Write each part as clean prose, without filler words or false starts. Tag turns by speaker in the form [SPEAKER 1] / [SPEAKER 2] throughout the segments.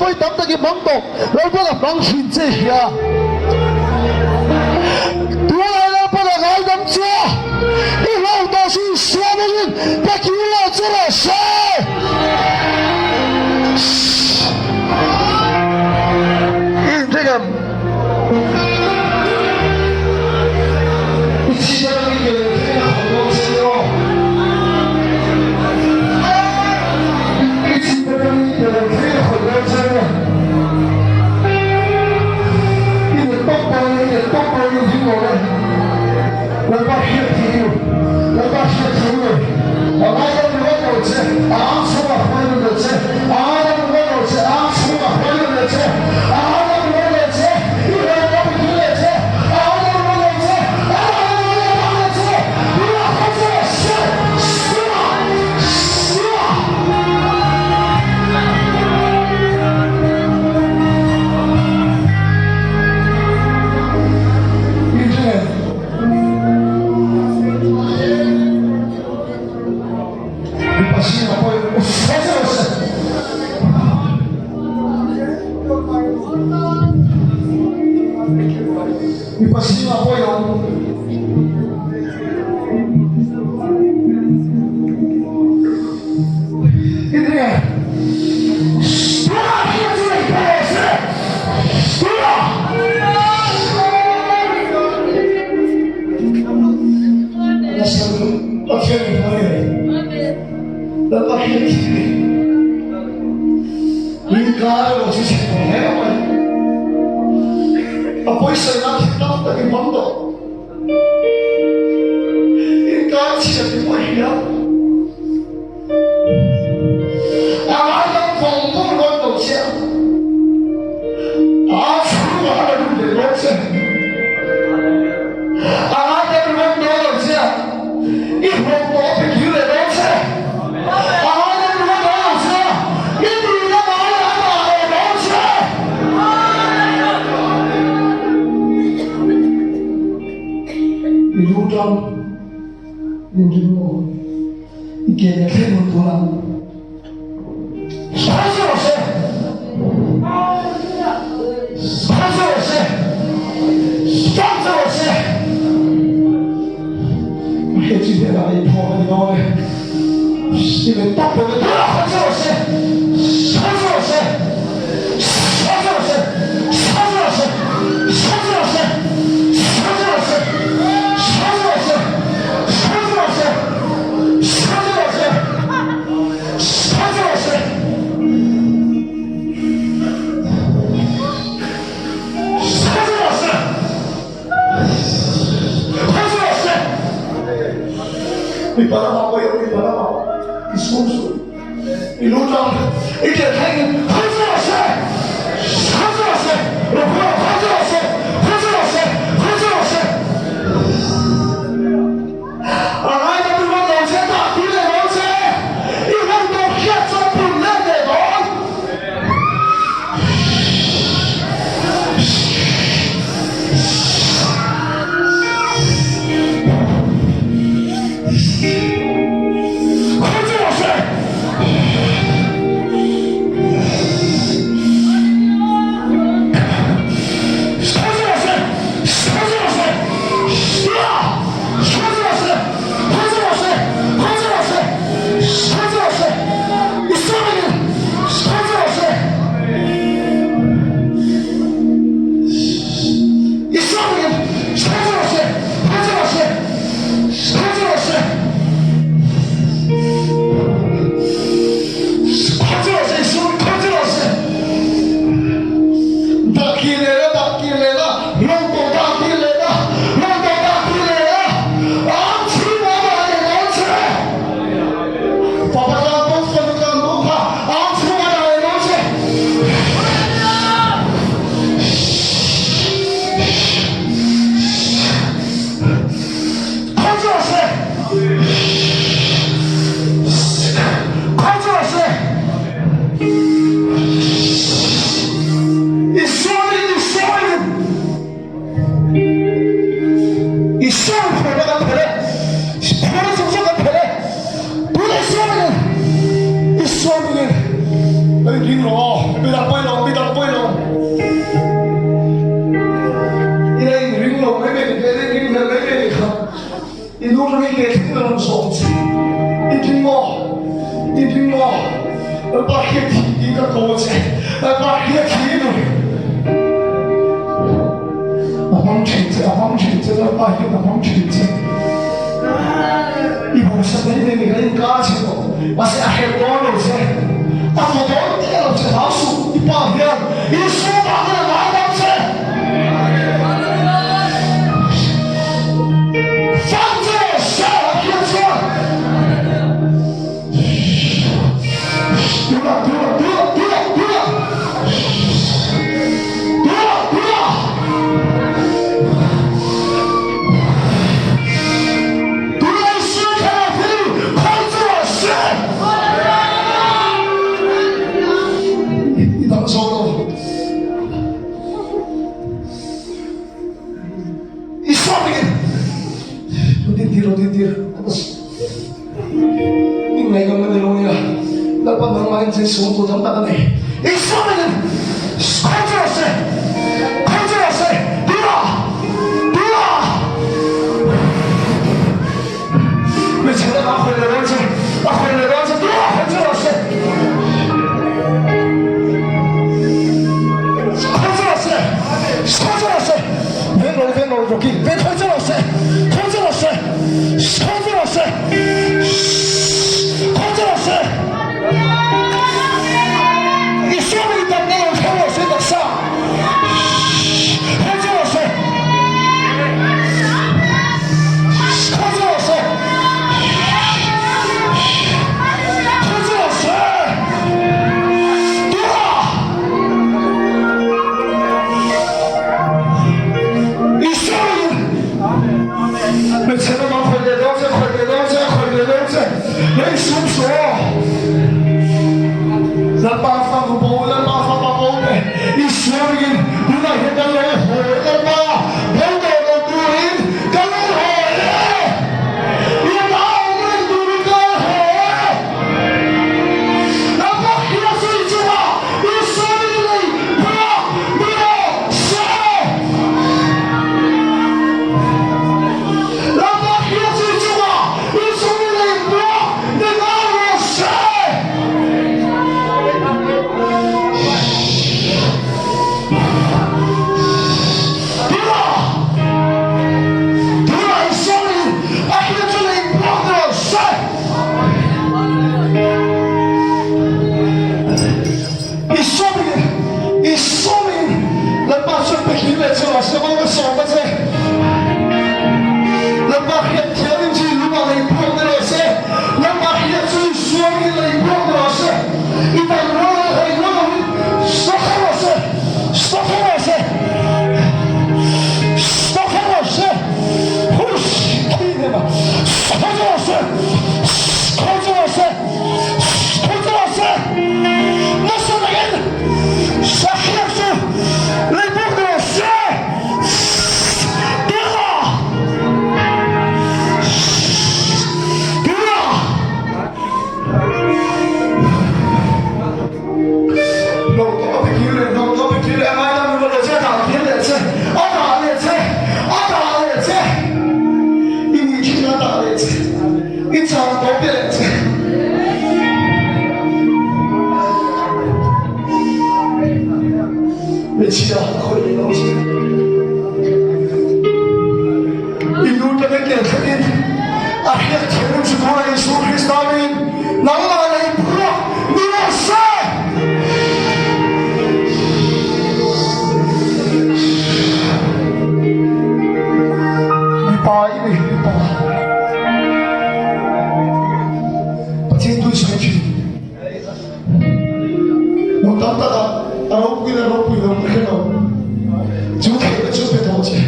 [SPEAKER 1] vawi tam tak i hmang tawh, Lalpan a hmang thin che i hria. Tunah Lalpan a ngaidam che a, i hlauh tawh chu Isua hmangin pe kir lo che rawh se. I inring em? I chhit atangin ke leh thleng a khawn dawn che nia aw. I chhit atangin ke leh thleng a khawn dawn che nia. I let tawp dawn e, i let tawp dawn i ding lo e. Lalpa hriat thei u, Lalpa hriat thei u e. A ngaidam ringawt lo che, a ang chhungah hruai lut lo che, a ngaidam ringawt lo che, a ang chhungah hruai lut lo che, a ngaidam ringawt lo che, i hrawn lo i kil leh che, a ngaidam ringawt lo che, a ngaidam ringawt lo lo che, i lak ho che, sia, sia, sia. I ring em? Mipa zingah pawhin u hre zeuh se. Mipa zingah pawhin awm. Inringe. Tunah hian chu ei pawh rawh se. Tunah. Pathian in hmang ngei. Lalpa hian thil ni. Inkar erawh chu chhe tawh hle mai. A pawisa nan thil tam tak i hmang tawh. Inkar chhiat i pawh i hria. A ngaidam vawng vawng dawn lo che a. A chhungah a la lut leh dawn che. A ngaidam ringawt dawn lo che a. I hlawh tawh a pe kir leh dawn che. A ngaidam ringawt dawn lo che a. I nihna ngaiah a dah leh dawn che. I lu tang in ring maw? I ke leh thleng hun tun ang. Sawi rawh se! Sawi rawh se! Sawi rawh se! He chi hnenah ei phawk a ni dawn e. I let tawp dawn e. Sawi rawh se! Sawi rawh se! Sawi rawh se! Sawi rawh se! Sawi rawh se! Sawi rawh se! Sawi rawh se! Sawi rawh se! Sawi rawh se! Sawi rawh se! Sawi rawh se! Sawi rawh se! Mipa lamah pawh i awm, mipa lamah i sum suh, i lu tlang, i ke thlengin sawi rawh se! Sawi rawh se! Rawh sawi rawh se! Sawi rawh se! Sawi rawh se! A ngaidam ringawt lo che, dah pui leh lo che, i hun tawh hriat chuan pun let leh dawn. Khawi chu rawh se. lu atangin ke thleng a rawn zawm che. I tling maw? I tling maw? Lalpa hriat thih tiin ka ko a che. Lalpa hriat thih i ni. A hmang thin che, a hmang thin che, Lalpa hian a hmang thin che. I hausakna hi nge kan inkar che tawh, mahse a hreh dawn lo che, a thaw dawn miah lo che, hlau suh, i pa hian Isua vangin a ngaidam che. Fang che rawh se, a hriat chuan. Tuna, tuna, tuna, tuna, tuna. Tuna, tuna. Tuna Isua kha hi khawi chu rawh se. I dang zo lo. Isua hmingin. Din tir, din tir. Min ngaihngam a ni lo nia, Lalpa nangmah in chei suam tur tam tak a nei. Isua hmingin khawi chu rawh se, khawi chu rawh se, tura, tura. Hmeichhe dang a khawi leh dawn che, a khawi leh dawn che, tura, khawi chu rawh se. Khawi chu rawh se, khawi chu rawh se, veng rawh, veng rawh, Rocky, veng khawi chu rawh se, khawi chu rawh se. Khawi rawh se! Khawi rawh se! Isua mi damna lo thleng rawh se taksa! Khawi rawh se! Khawi rawh se! Khawi rawh se! Tura! Isua mi Hmeichhe lamah khawih leh dawn che, khawih leh dawn che, khawih leh dawn che, lei sum suh aw. Lalpa fanu bo, Lalpa fapa bo te, Isua ringin tunah hian kan lo haw e Lalpa, bo tawh lo turin kan lo haw e. I ta awm reng turin ka lo haw e. Lalpa hria zui chunga Isua ringin lei phua ni rawh se. Lalpa hria zui chunga Isua ringin lei phua ni nghal rawh se. Tunah, tunah Isua ringin a hria chu lei phua ni rawh se. I sawmin, i sawmin, Lalpa chuan pe hlim leh che rawh se, Mal ka sawm a che. Lalpa hriat thiamin chu i lungah lei phuak ni rawh se, Lalpa hriat chu i suamin lei phuak ni rawh se, i tan rual leh hawi rual loin stop kher rawh se, stop kher rawh se, stop kher rawh se, hush, khi hnem a, khawi chu rawh se, khawi chu rawh se, khawi chu rawh se, nasa takin sakhiak chu lei bawk ni rawh se, tura, tura. Lo tawh a pe kir leh, lo tawh a pe kir leh, a ngai dam ringawt lo che, a dah kir leh che, a dah leh che, a dah leh che, i nih thin a dah leh che, i chang tawh pe leh che. Hmeichhia khawih leh lo che. I nu tanga ke thlengin a hriat thiam chu tuna Isu Krista min nangmah lei phuak ni rawh se. Mipa i ni mipa. Pathian tui sawi thin. Hmun tam takah a ropui leh ropui lo ka hre lo. Chu theihna chu pe tawh che.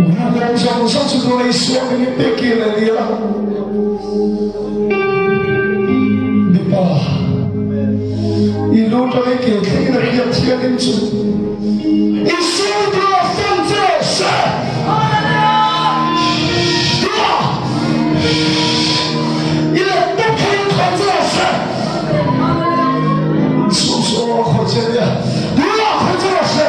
[SPEAKER 1] Rukawm zawng zawng chu tuna Isua hmingin pek kir leh ni a. Mipa, i lu tangin ke thlengin a hriat thiangin chu Isua tuna fan che rawh se. Tia! I let tawp thei in khawi che rawh se. Chu chu a khawi che nia. Tia khawi che rawh se.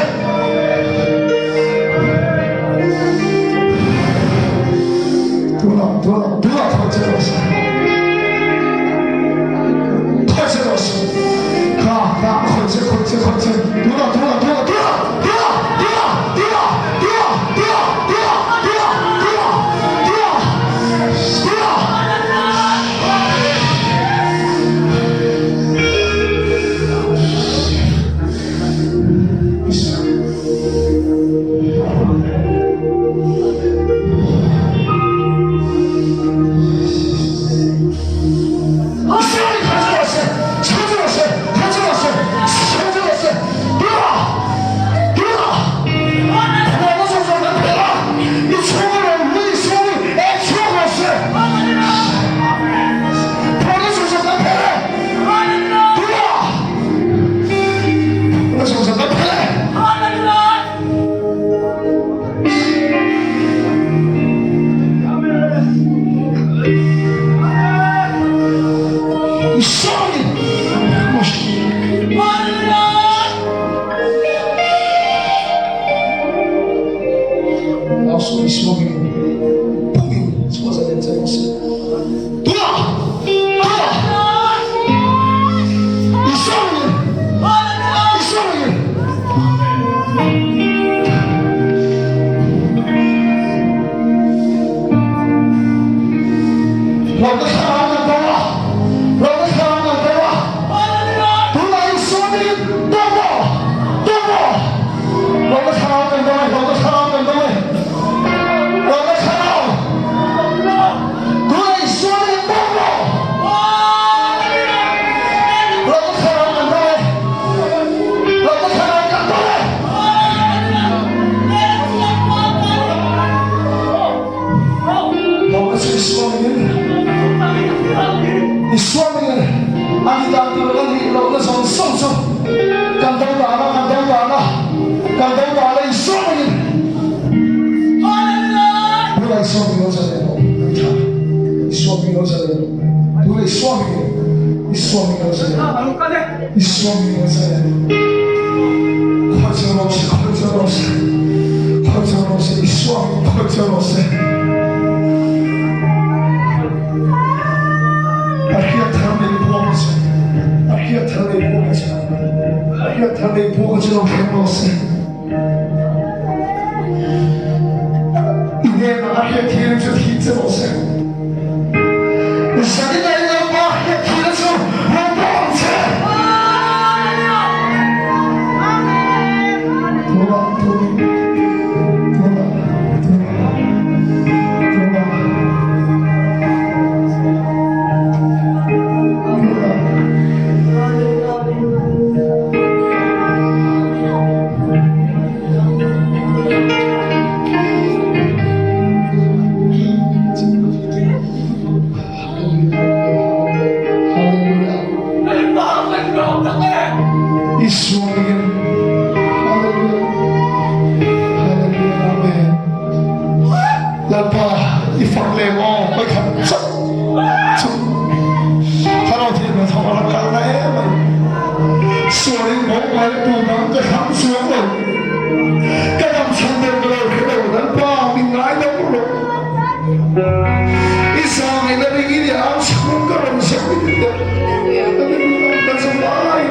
[SPEAKER 1] khawih che. Tunah, tunah, tunah, tunah, tunah, tunah, tunah, tunah, tunah, tunah, tunah, tunah, tunah, tunah. Hlauhna thlarau kan do a, hlauhna thlarau kan do a. Tunah Isua nih do maw, do maw. Hlauhna thlarau kan do e, hlauhna thlarau kan do e. Hlauhna thlarau. Tunah Isua nih do maw. Hlauhna thlarau kan do e, hlauhna thlarau kan do e. Lawm chu Isua mingin Isua mingin a ni dan tur kan nih lohna zawng zawng chu kan do dan a, kan do dan a, kan do dan a Isua mingin Tuna Isua mingin lo zalen rawh kan tha Isua mingin lo zalen rawh Tuna Isua mingin Isua mingin lo zalen rawh Isua mingin lo zalen rawh Khawi cheu rawh se khawi cheu rawh se khawi cheu rawh se Isua mingin khawi cheu rawh se A hriat thar nei buang a che A hriat thar nei buang a che A hriat thar nei buang a che lo thleng rawh se I hnenah a hriat thiam chu thih che rawh se. Zanina i Lalpa hriat thiam chu rawn bawk ang che. Tunah, tunah, tunah, tunah, tunah. Isua mingin Hallelujah Hallelujah Amen Lalpa i fak le maw mai khat chauh chu thlarau thian na thawk a rak kal na em mai sual in bawk mai tu dang ka thlang chuang lo ka dam chhan deuh ka lo hre lo Lalpa min ngai deuh rawh i sang in a ring in i ang chhung ka rawn zeuh i ti deuh ka zawai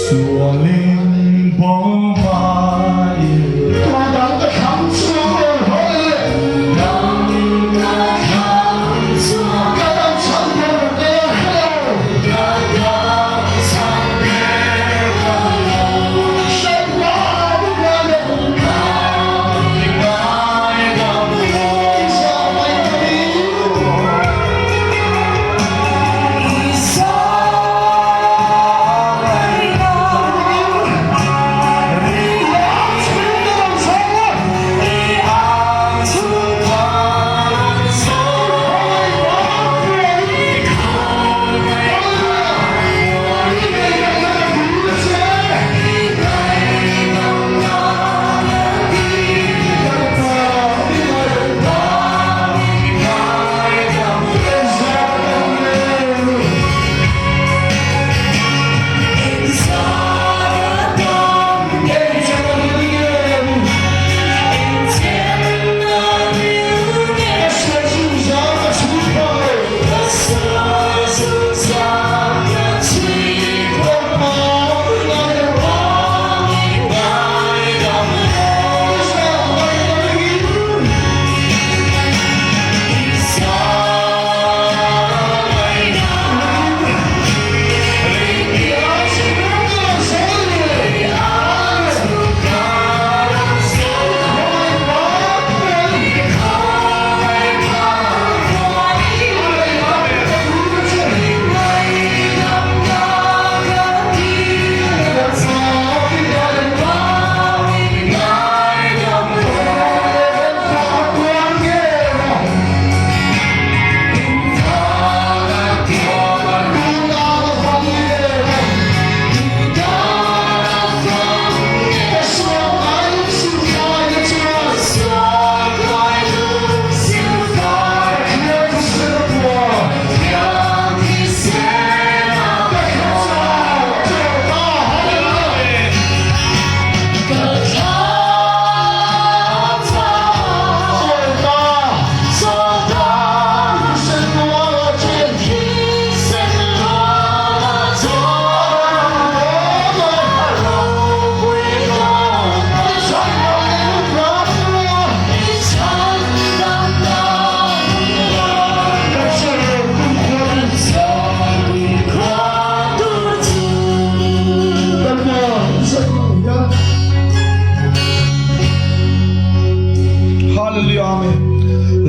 [SPEAKER 2] Sualin bawngbain
[SPEAKER 1] Tuadang ka thlang chuang lo hoi
[SPEAKER 2] Dang ka thlang chuang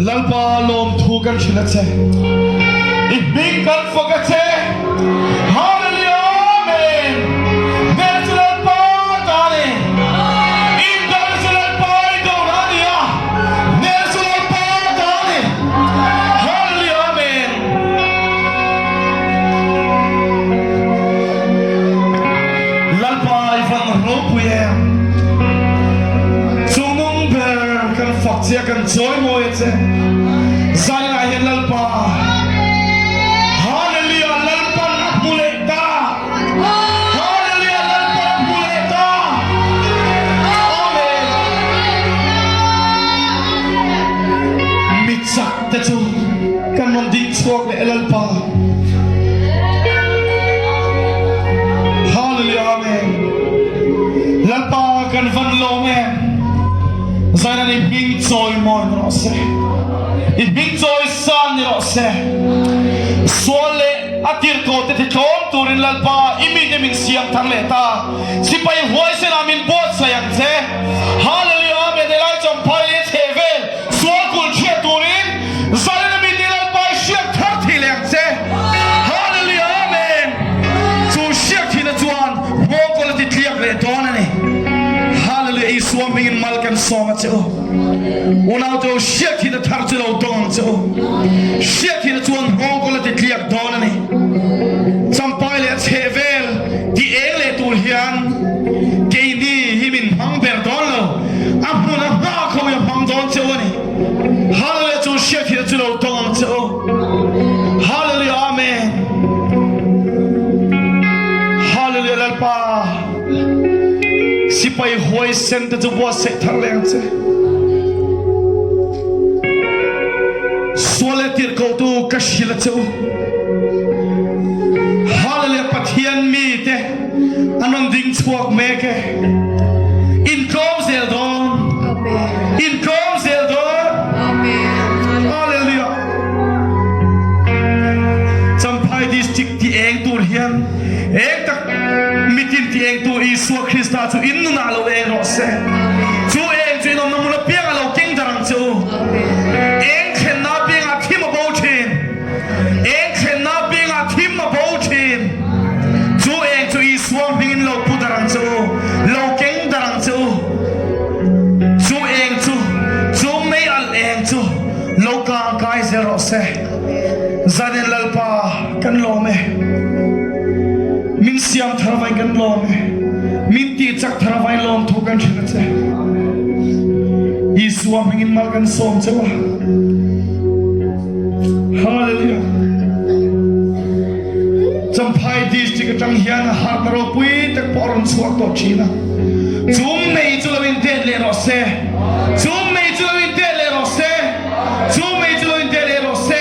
[SPEAKER 2] Lalpa lawmthu kan hrilh a che. I hming kan fak a che. Hallelujah Amen. Hmel chu Lalpa ta a ni. Indal chu Lalpa i dawr a ni a. Hmel chu Lalpa ta a ni. Hallelujah Amen. Lalpa i van ropui em. Chungnung ber kan fak che a kan chawimawi a che. Zainah hian Lalpa Hallelujah Lalpan a hmu leh ta. Hallelujah Lalpan a hmu leh ta. Amen. Mi chak te chu kan rawn ding chhuak leh Lalpa. Hallelujah Amen. Lalpa kan van lawm em. Zainan i hming chawi mawi ni rawh se. I hming chawi san ni rawh se. Sual leh a tirhkoh te thitlawm turin Lalpa i mite min siam thar leh ta. Sipai huaisenah min buatsaih ang che. Hallelujah Amen Helai champhai leh chheh vel sual kulh chhiat turin Zalena mite Lalpa i hriak thar thei leh ang che. Hallelujah Amen Chu hriak thihna chuan nghawngkawl a ti tliak leh dawn a ni. Hallelujah Isua hmingin mal kan sawm a che u. Unaute u hriak thihna thar chu lo dawng ang che u. Hriak thihna chuan nghawngkawl a ti tliak dawn a ni. Champai leh a chheh vel ti eng leh tur hian keini hi min hmang ber dawn lo. A hmun a nghah kho i a hmang dawn che u a ni. Hallelujah chu hriak thihna chu lo dawng ang che u. Hallelujah Amen. Hallelujah Lalpa. Sipai huaisen te chu buatsaih thar leh ang che. Sual leh tirhkohtu ka hrilh a che u. Hallelujah Pathian mi te an rawn ding chhuak mek e. In tlawm zel dawn. In tlawm zel dawn. Hallelujah. Champhai district ti eng tur hian eng tak Mitin ti engtu Isua Krista chu in nunah lo eng rawh se. Chu eng chu in awmna hmun apiang a lo keng dar ang che u. Eng thlenna apiangah thim a bo thin. Eng thlenna apiangah thim a bo thin. Chu eng chu Isua hmingin lo pu dar ang che u, lo keng dar ang che u. Chu eng chu, chu mei alh eng chu lo kang kai zel rawh se. Zanin Lalpa kan lawm e. Min siam thar vai kan lawm e. Min tih chak thar vai lawm thu kan hrilh a che. Isua hmingin mal kan sawm cheu a. Hallelujah. Champhai district atang hian harhna ropui tak pawh a rawn chhuak tawh thin a. Chum nei chu lo intet leh rawh se. Chum nei chu lo intet leh rawh se. Chu mei chu lo intel leh rawh se.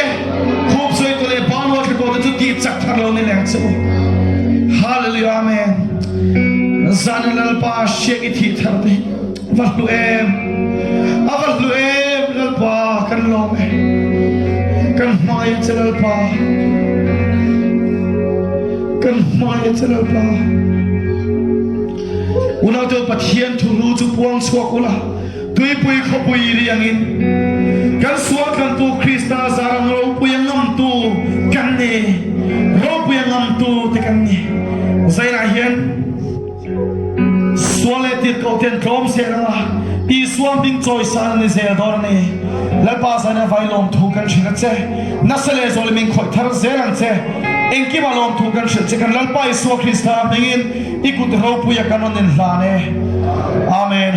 [SPEAKER 2] Khup sawi tawh leh pa rual thla te chu tih chak thar lo ni leng che u. Hallelujah Amen. Zan Lalpa hriak i thih thar te va hlu em. A va hlu em Lalpa kan lawm e. Kan hmai che Lalpa. Kan hmai che Lalpa. Unau te Pathian thu hlu chu puang chhuak ula. Tuipui khawpui riangin kan sualtlantu Krista zarang ropui a ngamtu kan ni. Ropui a ngamtu te kan ni. Zainah hian sual leh tirhkoh ten tlawm zel anga Isua hming chawisan ni zel dawn a ni. Lalpa zaina vai lawmthu kan hrilh a che. Nasa leh zawl min khawih thar zel ang che. Engkimah lawmthu kan hrilh che kan Lalpa Isua Krista hmingin i kut ropuia kan rawn inhlan e. Amen.